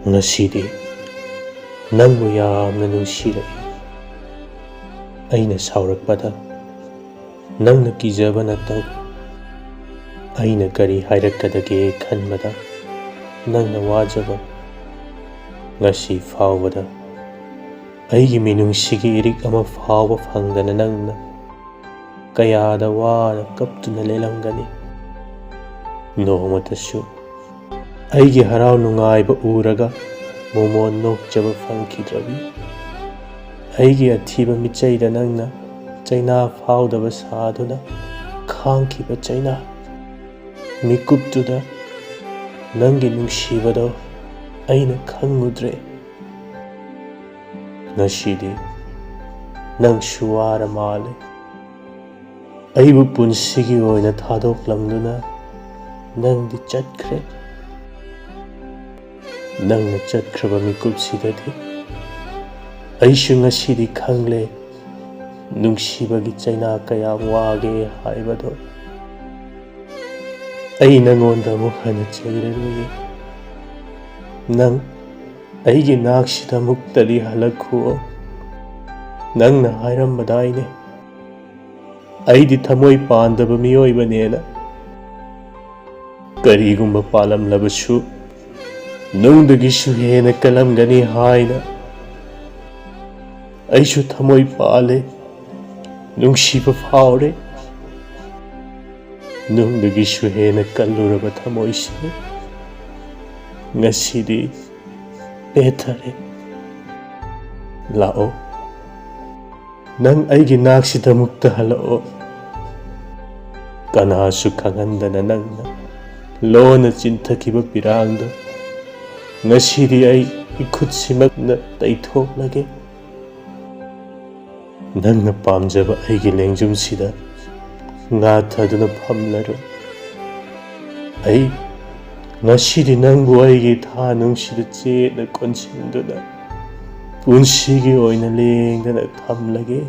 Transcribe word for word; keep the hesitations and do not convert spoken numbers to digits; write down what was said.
ꯉꯁꯤꯗꯤ ꯅꯪꯕꯨ ꯌꯥꯝꯅ ꯅꯨꯡꯁꯤꯔꯛꯏ꯫ ꯑꯩꯅ ꯁꯥꯎꯔꯛꯄꯗ ꯅꯪꯅ ꯀꯤꯖꯕ ꯅꯠꯇꯧ꯫ ꯑꯩꯅ ꯀꯔꯤ ꯍꯥꯏꯔꯛꯀꯗꯒꯦ ꯈꯟꯕꯗ ꯅꯪꯅ ꯋꯥꯖꯕ꯫ ꯉꯁꯤ ꯐꯥꯎꯕꯗ ꯑꯩꯒꯤ ꯃꯤꯅꯨꯡꯁꯤꯒꯤ ꯏꯔꯤꯛ ꯑꯃ ꯐꯥꯎꯕ ꯐꯪꯗꯅ ꯅꯪꯅ ꯀꯌꯥꯗ ꯋꯥꯅ ꯀꯞꯇꯨꯅ ꯂꯦꯜꯂꯝꯒꯅꯤ꯫ ꯅꯣꯡꯃꯇꯁꯨ ꯑꯩꯒꯤ ꯍꯔꯥꯎ ꯅꯨꯡꯉꯥꯏꯕ ꯎꯔꯒ ꯃꯣꯃꯣꯟ ꯅꯣꯛꯆꯕ ꯐꯪꯈꯤꯗ꯭ꯔꯕꯤ꯫ ꯑꯩꯒꯤ ꯑꯊꯤꯕ ꯃꯤꯠꯆꯩꯗ ꯅꯪꯅ ꯆꯩꯅꯥ ꯐꯥꯎꯗꯕ ꯁꯥꯗꯨꯅ ꯈꯥꯡꯈꯤꯕ ꯆꯩꯅꯥ꯫ ꯃꯤꯀꯨꯞꯇꯨꯗ ꯅꯪꯒꯤ ꯅꯨꯡꯁꯤꯕꯗꯣ ꯑꯩꯅ ꯈꯪꯉꯨꯗ꯭ꯔꯦ꯫ ꯉꯁꯤꯗꯤ ꯅꯪꯁꯨ ꯋꯥꯔ ꯃꯥꯜꯂꯦ꯫ ꯑꯩꯕꯨ ꯄꯨꯟꯁꯤꯒꯤ ꯑꯣꯏꯅ ꯊꯥꯗꯣꯛꯂꯝꯗꯨꯅ ꯅꯪꯗꯤ ꯆꯠꯈ꯭ꯔꯦ꯫ ꯅꯪꯅ ꯆꯠꯈ꯭ꯔꯕ ꯃꯤꯀꯨꯞꯁꯤꯗꯗꯤ ꯑꯩꯁꯨ ꯉꯁꯤꯗꯤ ꯈꯪꯂꯦ, ꯅꯨꯡꯁꯤꯕꯒꯤ ꯆꯩꯅꯥ ꯀꯌꯥꯝ ꯋꯥꯒꯦ ꯍꯥꯏꯕꯗꯣ꯫ ꯑꯩ ꯅꯪꯉꯣꯟꯗ ꯑꯃꯨꯛ ꯍꯟꯅ ꯆꯩꯔꯔꯣꯏꯌꯦ꯫ ꯅꯪ ꯑꯩꯒꯤ ꯅꯥꯛꯁꯤꯗ ꯑꯃꯨꯛꯇꯗꯤ ꯍꯜꯂꯛꯈꯨꯑꯣ꯫ ꯅꯪꯅ ꯍꯥꯏꯔꯝꯕꯗꯥꯏꯅꯦ, ꯑꯩꯗꯤ ꯊꯃꯣꯏ ꯄꯥꯟꯗꯕ ꯃꯤꯑꯣꯏꯕꯅꯦꯅ꯫ ꯀꯔꯤꯒꯨꯝꯕ ꯄꯥꯜꯂꯝꯂꯕꯁꯨ ꯅꯨꯡꯗꯒꯤꯁꯨ ꯍꯦꯟꯅ ꯀꯜꯂꯝꯒꯅꯤ ꯍꯥꯏꯅ꯫ ꯑꯩꯁꯨ ꯊꯃꯣꯏ ꯄꯥꯜꯂꯦ, ꯅꯨꯡꯁꯤꯕ ꯐꯥꯎꯔꯦ꯫ ꯅꯨꯡꯗꯒꯤꯁꯨ ꯍꯦꯟꯅ ꯀꯜꯂꯨꯔꯕ ꯊꯃꯣꯏꯁꯦ ꯉꯁꯤꯗꯤ ꯄꯦꯊꯔꯦ꯫ ꯂꯥꯛꯑꯣ, ꯅꯪ ꯑꯩꯒꯤ ꯅꯥꯛꯁꯤꯗ ꯑꯃꯨꯛꯇ ꯍꯜꯂꯛꯑꯣ꯫ ꯀꯅꯥꯁꯨ ꯈꯪꯍꯟꯗꯅ ꯅꯪꯅ ꯂꯣꯟꯅ ꯆꯤꯟꯊꯈꯤꯕ ꯄꯤꯔꯥꯡꯗꯣ ꯉꯁꯤꯗꯤ ꯑꯩ ꯏꯈꯨꯠꯁꯤꯃꯛꯅ ꯇꯩꯊꯣꯛꯂꯒꯦ꯫ ꯅꯪꯅ ꯄꯥꯝꯖꯕ ꯑꯩꯒꯤ ꯂꯦꯡꯖꯨꯝꯁꯤꯗ ꯉꯥꯊꯗꯨꯅ ꯐꯝꯂꯔꯨ꯫ ꯑꯩ ꯉꯁꯤꯗꯤ ꯅꯪꯕꯨ ꯑꯩꯒꯤ ꯊꯥꯅꯨꯡꯁꯤꯗ ꯆꯦꯠꯅ ꯀꯣꯟꯁꯤꯟꯗꯨꯅ ꯄꯨꯟꯁꯤꯒꯤ ꯑꯣꯏꯅ ꯂꯦꯡꯗꯅ ꯊꯝꯂꯒꯦ꯫